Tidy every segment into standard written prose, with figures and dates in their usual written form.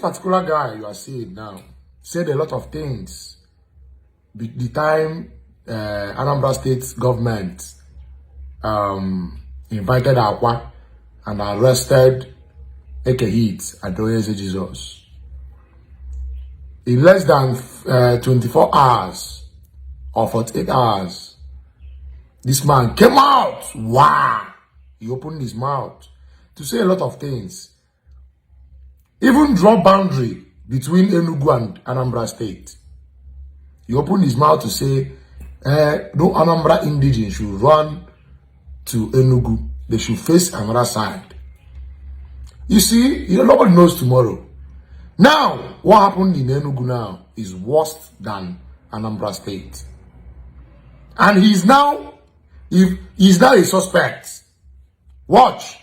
particular guy you are seeing now said a lot of things the time Anambra State government invited Akwa and arrested Eke Hit and Onyeze Jesus. In less than 24 hours or 48 hours, this man came out. Wow! He opened his mouth to say a lot of things. Even draw boundary between Enugu and Anambra State. He opened his mouth to say, no Anambra indigene should run to Enugu. They should face another side. You see, nobody knows tomorrow. Now, what happened in Enugu now is worse than Anambra State. And he's now a suspect. Watch.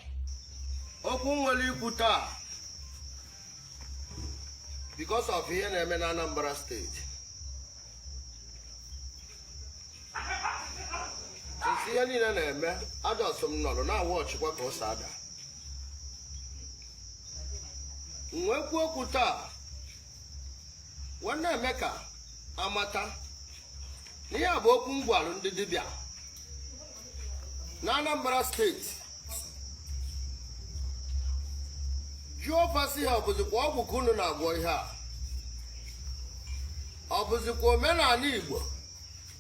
Okwu nwere ikwu taa because of ihe na-eme na Anambra Steeti. Since ihe niile na-eme, ajọsọ m nọrọ na-awọchịkwa ka o si ada. M wee kwuo okwu taa wee na-eme ka amata na ihe a bụ okwu m gwalụ ndị dibịa na Anambra Steeti. Jụọ fa sị ha, ọ bụzikwa ọgwụ ka unu na-agwọ ihe a? Ọ bụzikwa omenala Igbo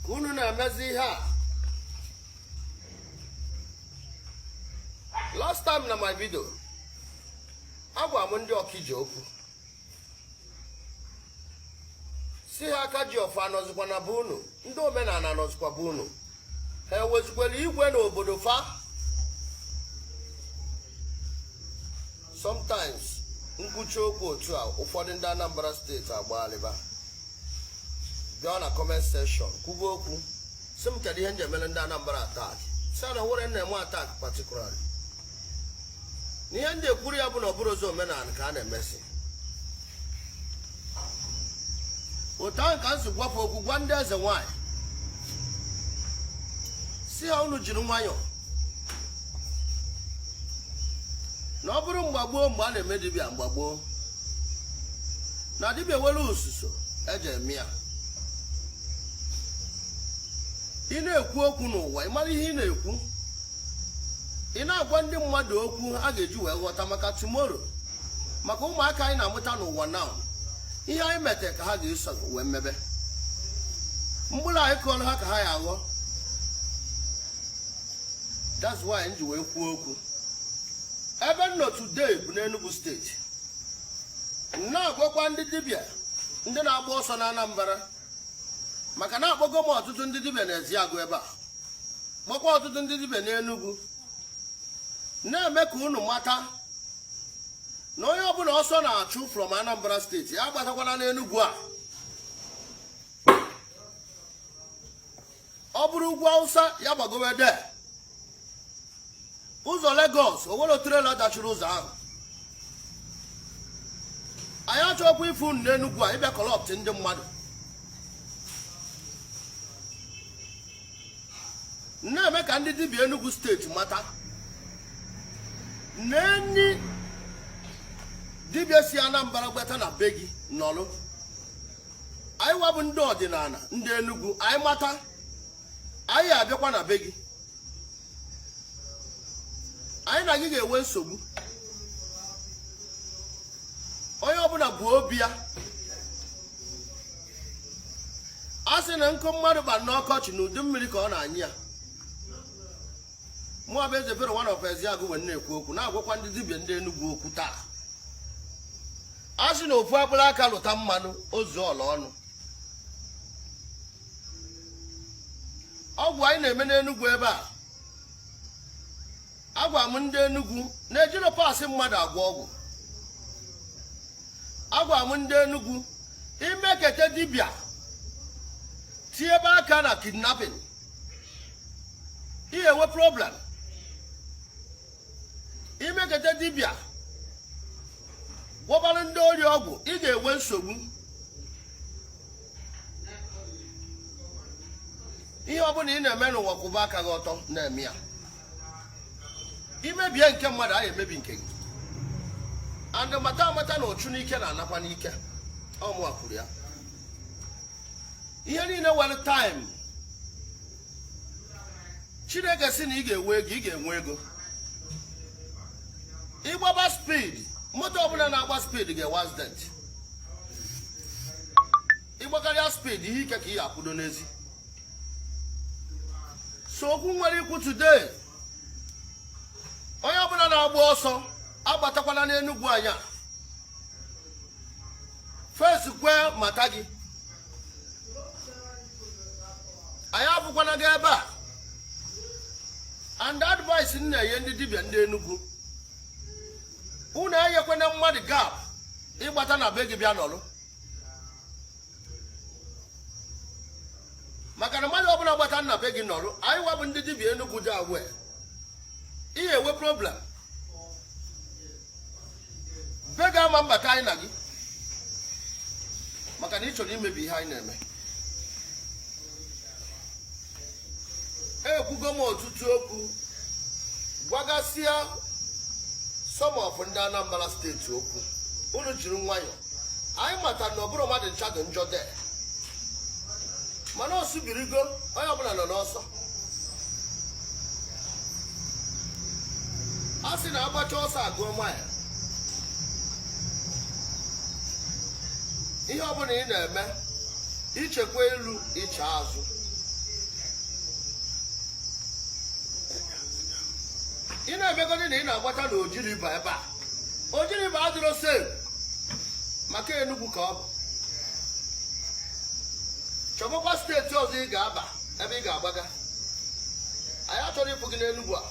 ka unu na-emezi ihe a? Last time na my video, agwa m ndị Ọkija okwu sị ha aka ji ọfọ anọzikwa na be unu, ndị omenala anọzikwa be unu, ha ewezikwara igwe n'obodo fa. Sometimes m kwucha okwu otu a, ụfọdụ ndị Anambra Steeti agbaghalịba bịa na comment section kwuba okwu sị m kedu ihe m ji emere ndị Anambra attack, sị na nwere na-eme attack particularly na ihe m ji ekwuru ya bụ na ọ bụrọzi omenala ka a na-emesi. Otu ahụ ka m si gwa fa okwu, gwa ndị eze nwanyị sị ha unu jiri nwayọọ, na ọ bụrụ mgbe gboo, mgbe a na-eme dibịa mgbe gboo, na dibịa were ususo eji eme ya. Ị na-ekwu okwu n'ụwa, ị mara ihe ị na-ekwu, ị na-agwa ndị mmadụ okwu a ga-eji wee ghọta maka tomorrow, maka ụmụaka anyị na-amụta n'ụwa now, ihe anyị mete ka ha ga-eso wee mebe, mkpụrụ anyị kụọrọ ha ka ha ya aghọ. That's why m ji wee kwuo okwu. Ebe m nọ today bụ n'Enugu Steeti. M na-agwakwa ndị dibịa ndị na-agba ọsọ na Anambra, maka na akpọgo m ọtụtụ ndị dibịa na Eziagụ ebe a, kpọkwa ọtụtụ ndị dibịa n'Enugu, na-eme ka unu mata na onye ọbụla ọsọ na-achụ from Anambra Steeti ya agbatakwana n'Enugu a. Ọ bụrụ ugwu Awụsa, ya gbagowe de ụzọ Lagos, o nwere trailer dachiri ụzọ ahụ. Anyị achọkwa ịfụ unu n'Enugu a ịbịa corrupt ndị mmadụ, na-eme ka ndị dibịa Enugu Steeti mata na any dibịa si Anambra gbata na be gị nọlụ, anyị wabụ ndị ọdịnala ndị Enugu, anyị mata, anyị abịakwa na be gị, anyị na gị ga-enwe nsogbu. Onye ọbụla bụ obi ya a sị na nkụ mmadụ kpara n'ọkọchị na udu mmiri ka ọ na-anyị ya. Mụ bụ Eze Fero one of Eziagụ wee na-ekwu okwu, na-agwakwa ndị dibịa ndị Enugu okwu taa. A sị na ofu akpụrụ aka lụta mmanụ o zuo ọla ọnụ. Ọgwụ anyị na-eme n'Enugu ebe a, agwa m ndị Enugu na ejiro parts mmadụ agwọ ọgwụ. Agwa m ndị Enugu, imekete dibịa tiebe aka na kidnapping, ị enwe problem. Imekete dibịa gwọbara ndị ori ọgwụ, ị ga-enwe nsogbu. Ihe ọbụla ị na-eme n'ụwa, kwụba aka gị ọtọ na-eme ya. Imebie nke mmadụ, anyị emebi nke gị. And mata amata na ọchụ n'ike na-anakwa n'ike. Ọmụa kwuru ya. Ihe niile nwere time. Chineke sị na ị ga-enwe ego, ị ga-enwe ego. Ịgbaba speed, moto ọbụla na-agba speed ga-enwe accident. Ịgbakarịa speed, ihe ike ka ị ga-akwudo n'ezi. So okwu nwere ikwu today, onye ọbụla na-agba ọsọ agbatakwana n'Enugwu anya first kwe mata gị. Anyị abụkwana gị ebe a. And advice m na-enye ndị dibịa ndị Enugwu, unu enyekwana mmadụ gap ịgbata na be gị bịa nọrọ, maka na mmadụ ọbụla gbata na be gị nọrọ, anyị wabụ ndị dibịa Enugwu dị awe ihe enwe problem. Be gị ama mbata anyị na gị, maka na ị chọrọ imebi ihe anyị na-eme. Ekwugo m ọtụtụ okwu, gwagasịa some of ndị Anambra steeti okwu. Unu jiri nwayọ. Anyị matara na ọ bụrụ mmadụ ncha dị njọ de, mana ọsụbirigo, onye ọbụla nọ n'ọsọ. A sị na agbacha ọsọ agụọ mile. Ihe ọbụla ị na-eme, ichekwa elu, iche azụ. Ị na-emegodi na ị na-agbata na Oji River ebe a, Oji River adịrọ safe maka Enugu ka ọ bụ. Chọbakwa steeti ọzọ ị ga-aba, ebe ị ga-agbaga. Anyị achọrọ ịfụ gị n'Enugu a.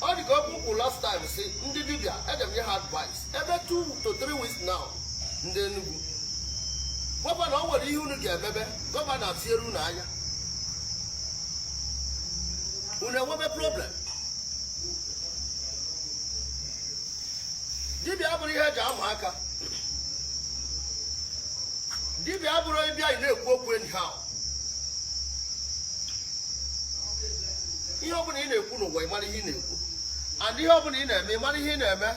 Ọ dị ka okwu kwuru last time, si ndị dibịa eje m nye ha advice ebe 2 to 3 weeks now. Ndị Enugu, gọvanọ, o nwere ihe unu ga-emebe, gọvanọ atinyere unu anya, unu enwebe problem. Dibịa abụrụ ihe eji ama aka. Dibịa abụrụ ịbịa ị na-ekwu okwu anyhow. Ihe ọbụla ị na-ekwu n'ụwa, ị mara ihe ị na-ekwu, and ihe ọbụla ị na-eme, ị mara ihe ị na-eme.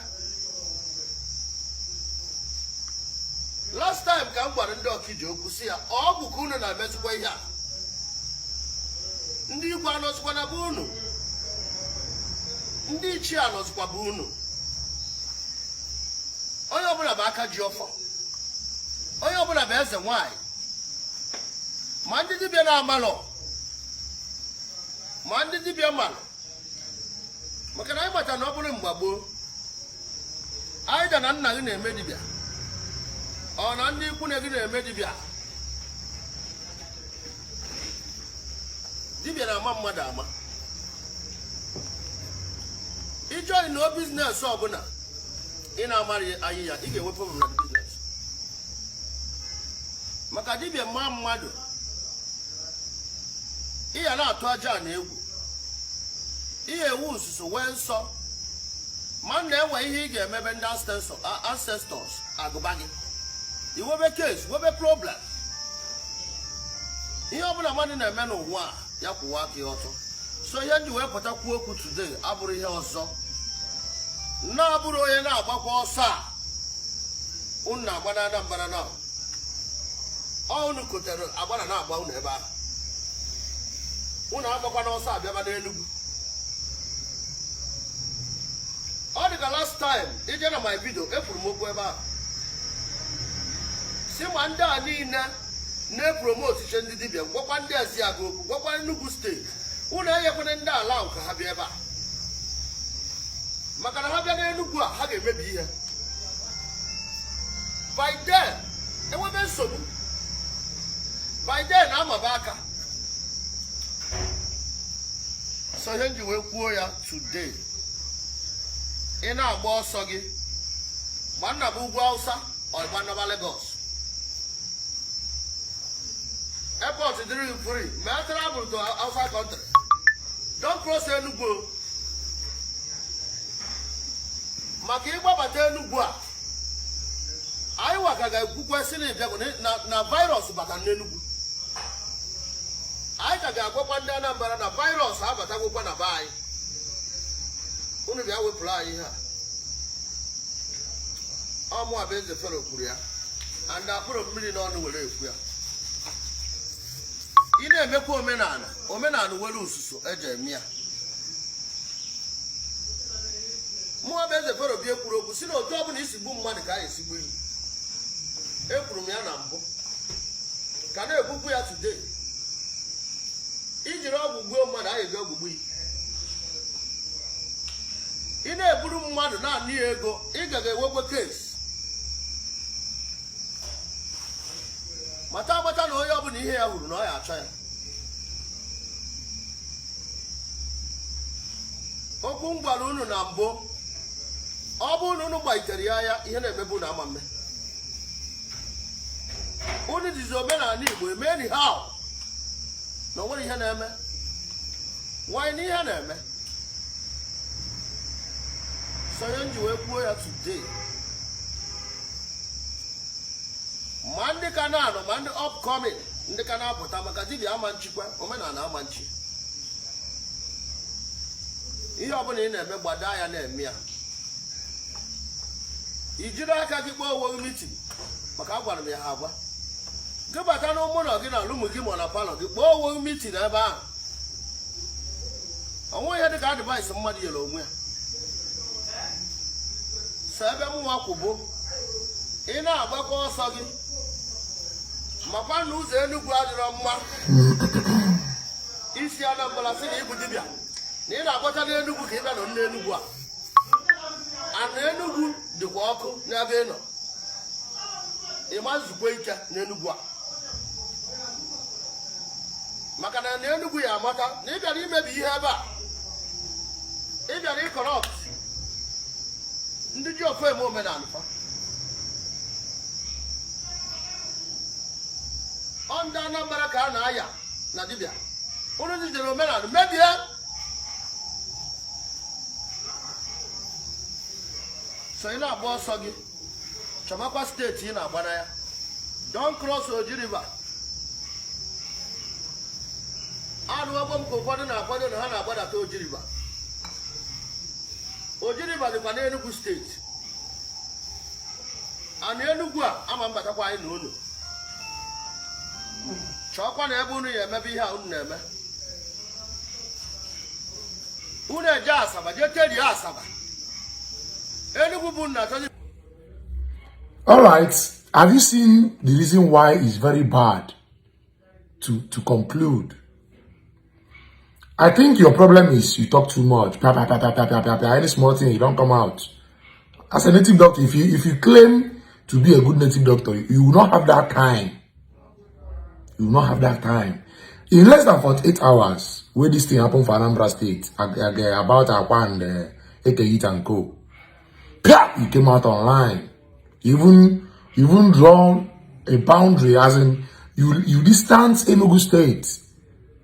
Last time ka m gwara ndị Ọkija okwu, si ya ọgwụ ka unu na-emezikwa ihe a. Ndị igwe anọzikwa na be unu, ndị ichie anọzikwa be unu. Onye ọbụla bụ aka ji ọfọ, onye ọbụla bụ eze nwanyị, ma ndị dibịa na-amalọ, ma ndị dibịa malụ. Maka na anyị gbata na ọ bụrụ mgbe gboo, anyị da na nna gị na-eme dibịa, ọ na ndị ikwu na gị na-eme dibịa. Dibịa na-ama mmadụ ama. Ị join na business ọbụla ị na-amaghị anyị ya, ị ga-enwe problem na business, maka dibịa mma mmadụ ị ya na-atụ aja na egwu, ị ya ewu nsusu wee nsọ, ma na-enwe ihe ị ga-emebe ndị ancestors agụba gị, iwebe case, webe problem. Ihe ọbụla mmadụ na-eme n'ụwa a, ya kwụwa aka ya ọtọ. So ihe nji wee pụta kwuo okwu today abụrụ ihe ọzọ na-abụrụ onye na-agbakwa ọsọ a unu na-agba na Anambra na ọ unu kotere agbara na-agba unu ebe ahụ. Unu agbakwa n'ọsọ abịaba n'Enugu. Ọ dị ka last time ije na my video, ekwuru m okwu ebe ahụ, si ma ndị a niile na-epromote che ndị dibịa, gwakwa ndị Eziagụ okwu, gwakwa Enugu steeti, unu enyekwana ndị ala ahụ ka ha bịa ebe a, maka na ha bịa n'Enugu a, ha ga-emebi ihe. By then enwebe nsogbu, by then amaba aka. So ihe nji wee kwuo ya today, ị na-agba ọsọ gị gba nnaba ugwu Hausa, ọ gbanaba Lagos, airport dịrị free, ma travel to outside country, don't cross Enugu, maka ịgbabata Enugu a, anyị waka ga-ekwukwe sị na ịbịago na virus bata n'Enugu. Anyị ka ga-agwakwa ndị Anambra na virus abatagokwa na be anyị. Unu bịa wepụrụ anyị ihe a. Ọ mụwa bụ Eze Fero kwuru ya, and akpụrụ mmiri n'ọnụ were ekwu ya. Ị na-emekwa omenala, omenala were ususo eji eme ya. Mụwa bụ Eze Fero bịa ekwuru okwu si na otu ọbụla isi gbu mmadụ ka a esi gbu iyi. Ekwuru m ya na mbụ, ka na-ekwukwu ya today. Ijiri ọgwụ gbuo mmadụ, anyị eji ọgwụ gbuo iyi. Ị na-eburu mmadụ na-anị ya ego, ị gaga enwekwa case. Mata agbata na onye ọbụla ihe ya hụrụ na ọ ya achọ ya. Okwu m gwara unu na mbụ, ọ bụrụ na unu gbaitere ya ya ihe na-emebu na ama mme unu jizi omenala Igbo eme anyhow na onwere ihe na-eme nwanyị na ihe na-eme. So ihe m ji wee kwuo ya today, ma ndị ka na-anọ ma ndị upcoming, ndị ka na-apụta, maka dibịa ama nchikwa omenala ama nchi. Ihe ọbụla ị na-eme, gbado anya na-eme ya. I jiri aka gị kpọọ onwe gị meeting, maka agwara m ya ha agwa gị bata n'ụmụ ụlọ gị na room gị ma na parlour gị, kpọọ onwe gị meeting ebe ahụ. Onwe ihe dịka advice mmadụ nyere onwe ya. So ebe m nwa kwụbụ, ị na-agbakọ ọsọ gị, makwa na ụzọ Enugu adịrọ mma. Isi Anambra sị na ịbụ dibịa na ị na-agbata n'Enugu ka ị bịa nọ n'Enugu a, ana Enugu dịkwa ọkụ n'ebe ị nọ. Ịma nzukọ ike n'Enugu a, maka na n'Enugu ya amata na ị bịara imebi ihe ebe a, ị bịara ịcorrupt ndị ji ofe eme omenala fa. Ọ ndị Anambra ka a na-aya na dibịa unu jidere omenala mebie. So ị na-agba ọsọ gị, chọbakwa steeti ị na-agba na ya. Don't cross Oji River. Anụọgbo m ka ụfọdụ na-akwado na ha na-agbadata Oji River. Oji River dịkwa n'Enugu steeti. Ana Enugu a ama mbatakwa anyị na unu chọọkwa na ebe unu ya emebe ihe a unu na-eme. Unu eje Asaba, jee terie Asaba. Enugu bụ nna achọzi. All right. Have you seen the reason why it's very bad to conclude? I think your problem is you talk too much. Pa, pa, pa, pa, pa, pa, pa, pa. Any small thing, you don't come out. As a native doctor, if you claim to be a good native doctor, you will not have that time. You will not have that time. In less than 48 hours, where this thing happened for Anambra State, about Akwa and Eke Hit and Co. Pia, you came out online. Even drawn a boundary, as in you distance Enugu State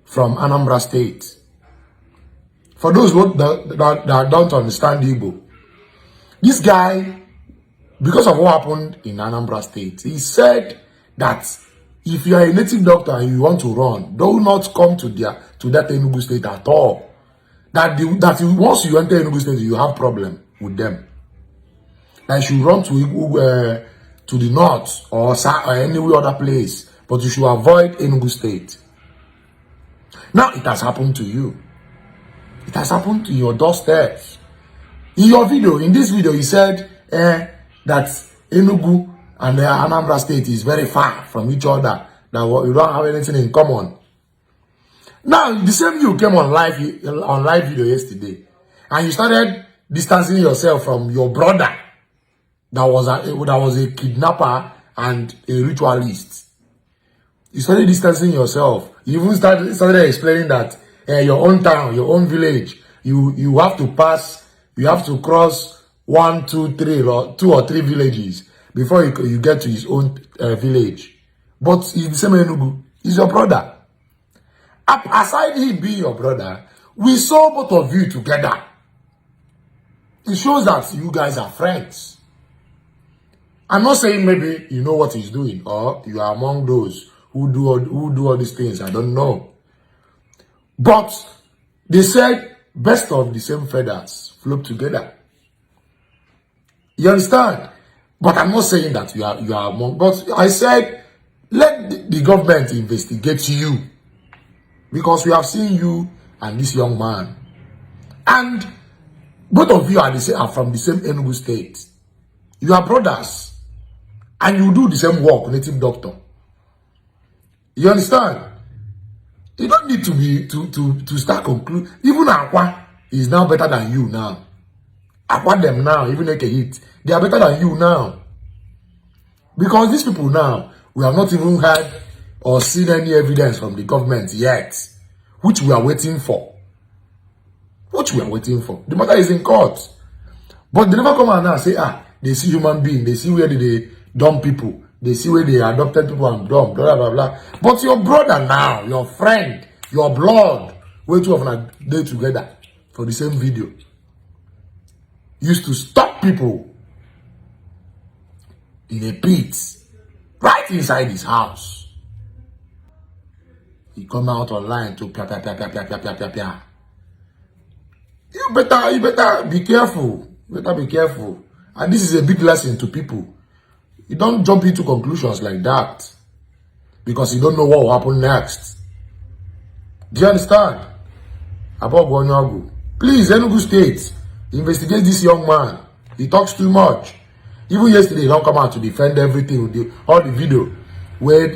from Anambra State. For those that don't understand Igbo, this guy, because of what happened in Anambra State, he said that if you are a native doctor and you want to run, do not come to that Enugu State at all. That once you enter Enugu State, you have problem with them. That you should run to the north or any other place, but you should avoid Enugu State. Now it has happened to you. It has happened to your doorsteps. In your video, in this video, you said that Enugu and Anambra State is very far from each other, that you don't have anything in common. Now, the same you came on live video yesterday, and you started distancing yourself from your brother that was a kidnapper and a ritualist. You started distancing yourself. You even started explaining that your own town, your own village, you have to pass, you have to cross one, two, three, or two or three villages before you get to his own village. But he's the same Enugu. He's your brother. Aside him being your brother, we saw both of you together. It shows that you guys are friends. I'm not saying maybe you know what he's doing or you are among those who do all these things. I don't know. But they said Birds of the same feathers flock together. You understand? But I'm not saying that you are among. But I said, let the government investigate you because we have seen you and this young man, and both of you are from the same Enugu State. You are brothers, and you do the same work, native doctor. You understand? You don't need to be to start conclude. Even Akwa is now better than you now. Akwa them now, even Eke Hit, they are better than you now. Because these people now, we have not even heard or seen any evidence from the government yet, which we are waiting for. Which we are waiting for. The matter is in court. But they never come out now and say, "Ah, they see human being, they see where they dump people, they see where they adopted people and dump, blah, blah, blah." But your brother now, your friend, your blood, wey two of them dey together for the same video, used to stop people in a pit right inside his house. He come out online to pia pia pia pia pia pia pia pia pia. You better be careful. You better be careful. And this is a big lesson to people. You don't jump into conclusions like that because you don't know what will happen next. Do you understand? About Onye. Please, Enugu State, investigate this young man. He talks too much. Even yesterday, he don't come out to defend everything with all the video where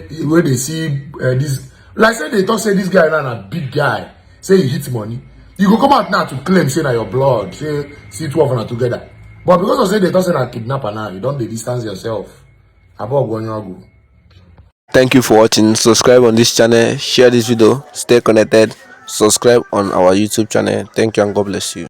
they see this. Like say they talk say this guy now a big guy. Say he hit money. You go come out now to claim say na your blood. Say see two of them together. But because of say they talk say na kidnapper now, you don't dey distance yourself. About Onye. Thank you for watching. Subscribe on this channel, share this video, stay connected, subscribe on our YouTube channel. Thank you and God bless you.